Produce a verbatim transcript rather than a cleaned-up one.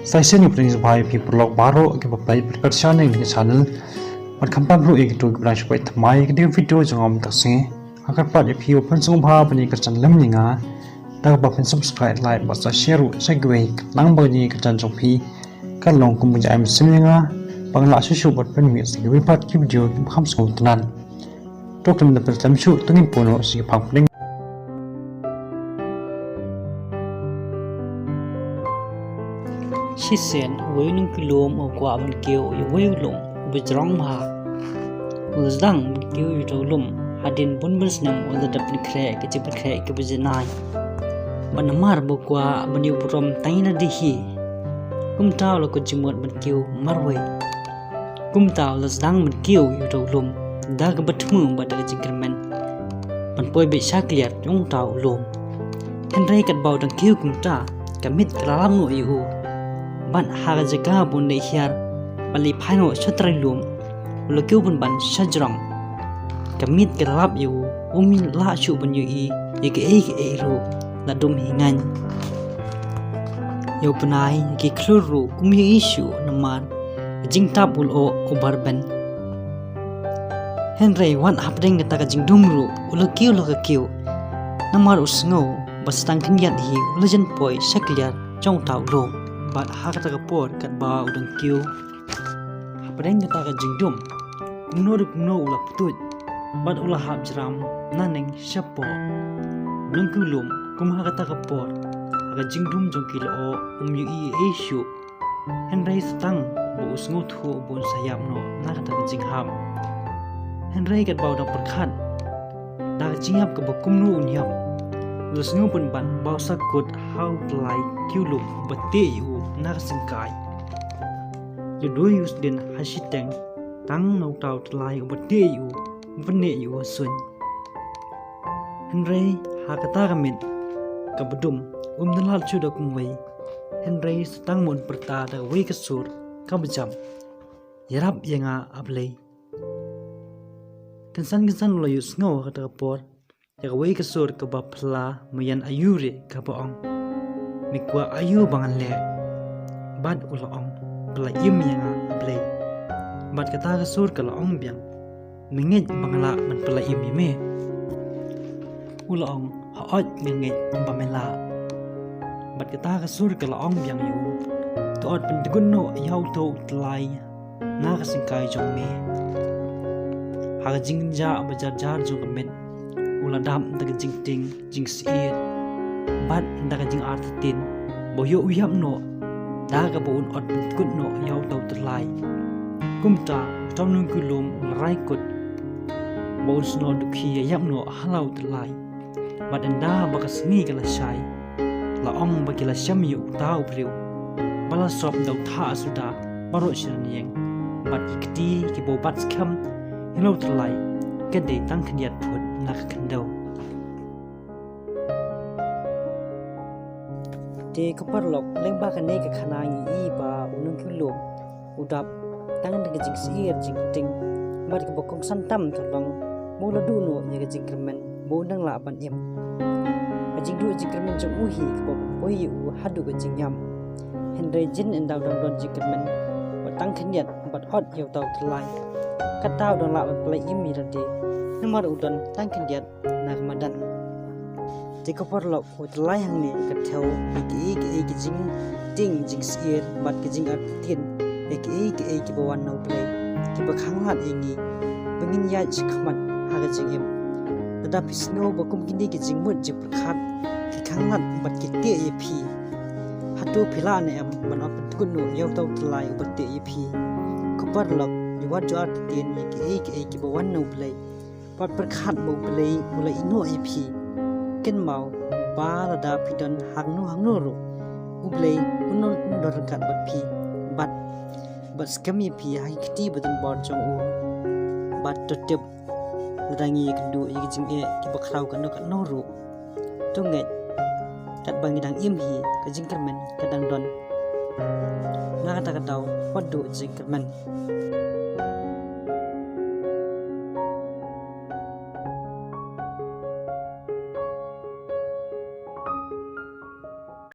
Sa shisien nga pdiang sngewbha ïa phi paralok baroh kiba peit bad kyrshan ïa kane ka channel. Bad khamtam ruh ïa kito kiba dang shu peit thymmai ïa ka video jong nga mynta ka sngi. Nga kyrpad ïa phi ban pynsngewbha ban ïa kyrshan lem ïa nga da kaba phin subscribe, like bad sa share ruh sha kiwei, khnang ba kane ka channel jong phi kan long kum ka jingïaseng ïa nga ban lah shuh shuh ban pynmih ïa kiwei pat ki video kiba kham sngewtynnat. To khlem da pynslem shuh, to ngin poi noh sha ki phang pdeng. Shisien uwei u nongkiew lum u kwah ban kiew ïa uwei u lum uba jrong bha. U la sdang ban kiew ïa uta u lum hadien bun bun snem u la dep pynkhreh ka jingpynkhreh kaba janai. Bad namar ba u kwah ban ïoh burom tang ïa lade hi, kumta u la kut jingmut ban kiew marwei. Kumta u la sdang ban kiew ïa uta u lum da kaba thmu bad da ka jingkyrmen ban poi beit sha kliar jong uta u lum. Hynrei katba u dang kiew kumta, ka miet ka la lap noh ïa u. Bad ha ka jaka ba un leit hiar bad leit phai noh sha trai lum, u la kiew pynban sha jrong. Ka miet ka la lap ïa u, um lah shuh ban ïohi ïa kaei kaei ruh, la dum hi ngaiñ. Ïa u bnai, ïa ki khlur ruh um ïohi shuh namar ka jingtap u lyoh u barben. Hynrei wat hapdeng kata ka jingdum ruh u la kiew la ka kiew, namar u sngew ba sa tang khyndiat hi u la jan poi sha kliar jong uta u lum. Bad ha kata ka por katba u dang kiew, hapdeng kata ka jingdum, kumno re kumno u la pyntuid bad u la hap jram naneng shapoh. U nongkiew lum kum ha kata ka por, ha ka jingdum jong ki lyoh um ïohi ei ei shuh. Hynrei sa tang ba u sngewthuh ba un sa ïap noh na kata ka jinghap. Hynrei katba u dang pyrkhat da ka jingïap kaba kumno un ïap, u la sngew pynban ba u sa kut ha u tyllai kiew lum uba teh ïa u na ka syngkai. Ïa u dei u sdien ha shiteng tang na uta u tyllai uba teh ïa u, uba neh ïa u ha suiñ. Hynrei ha kata ka miet kaba dum, um da lad shuh da kumwei. Hynrei sa tang ba un pyrta da kawei ka sur kaba jam: Ïarap ïa nga, A Blei. Kynsan kynsan u la ïohsngew ha kata ka por ïa kawei ka sur kaba phylla, meiñ aiu re kaba ong: Me kwah aiu ba ngan leh? Bad u la ong: Pynlait im ïa nga, A Blei. Bad kata ka sur ka la ong biang: Me ngeit ba nga lah ban pynlait im ïa me? U la ong: Hooid, nga ngeit ba me lah. Bad kata ka sur ka la ong biang ïa u: To ot pyntngen noh ïa uto u tyllai na ka syngkai jong me. Ha ka jingjah ba jar jar jong ka miet, u la dap da ka jingtieng jingsyier bad da ka jingartatien ba u ïoh u ïap noh da kaba un ot pynkut noh ïa uta u tyllai. Kumta uta u nongkiew lum u la rai kut ba un snoh dukhi ïa ïap noh ha la u tyllai. Bad ynda ba ka sngi ka la shai, la ong ba ki la shem ïa uta u briew ba la sop da u thah suda baroh shi rynïeng, bad ki kti kiba u bat skhem ïa la u tyllai ka dei tang khyndiat phut na ka khyndew. Te ko paralok, lyngba kane ka khana ngi i ba u nongkiew lum u dap tang da ka jingsyier jingtieng bad kaba kongsan tam ka long ba u la duh noh ïa ka jingkyrmen ba un dang lah ban im. Ka jingduh jingkyrmen jong u hi kaba pynpoi ïa u haduh ka jingïap. Hynrei jin ynda u dang don jingkyrmen bad tang khyndiat bad ot ïa uta u tyllai, kata u dang lah ban pynlait im ïa lade namar u don tang khyndiat na ka madan. Te ko paralok, u tyllai hangne ka thew ïa kiei kiei ki jingtieng jingsyier bad ki jingartatien, ïa kiei kiei kiba wan na U Blei kiba khanglad ïa ngi ba ngin ïaid shakhmat ha ka jingim. Lada phi sngew ba kum kine ki jingmut jingpyrkhat ki khanglad bad ki teh ïa phi, hato phi lah ne em ban ot pynkut noh ïa uta u tyllai uba teh ïa phi? Ko paralok, ngi wat ju artatien ïa kiei kiei kiba wan na U Blei bad pyrkhat ba U Blei u la ïehnoh ïa phi. Kynmaw ba lada phi don hangno hangno ruh, U Blei un don, un don ryngkat bad phi bad, bad skhem ïa phi ha ki kti ba donbor jong u. Bad to tip, lada ngi ïakynduh ïa ki jingeh kiba khraw katno katno ruh, to ngeit, katba ngi dang im hi ka jingkyrmen ka dang don. Na kata ka daw, wat duh jingkyrmen.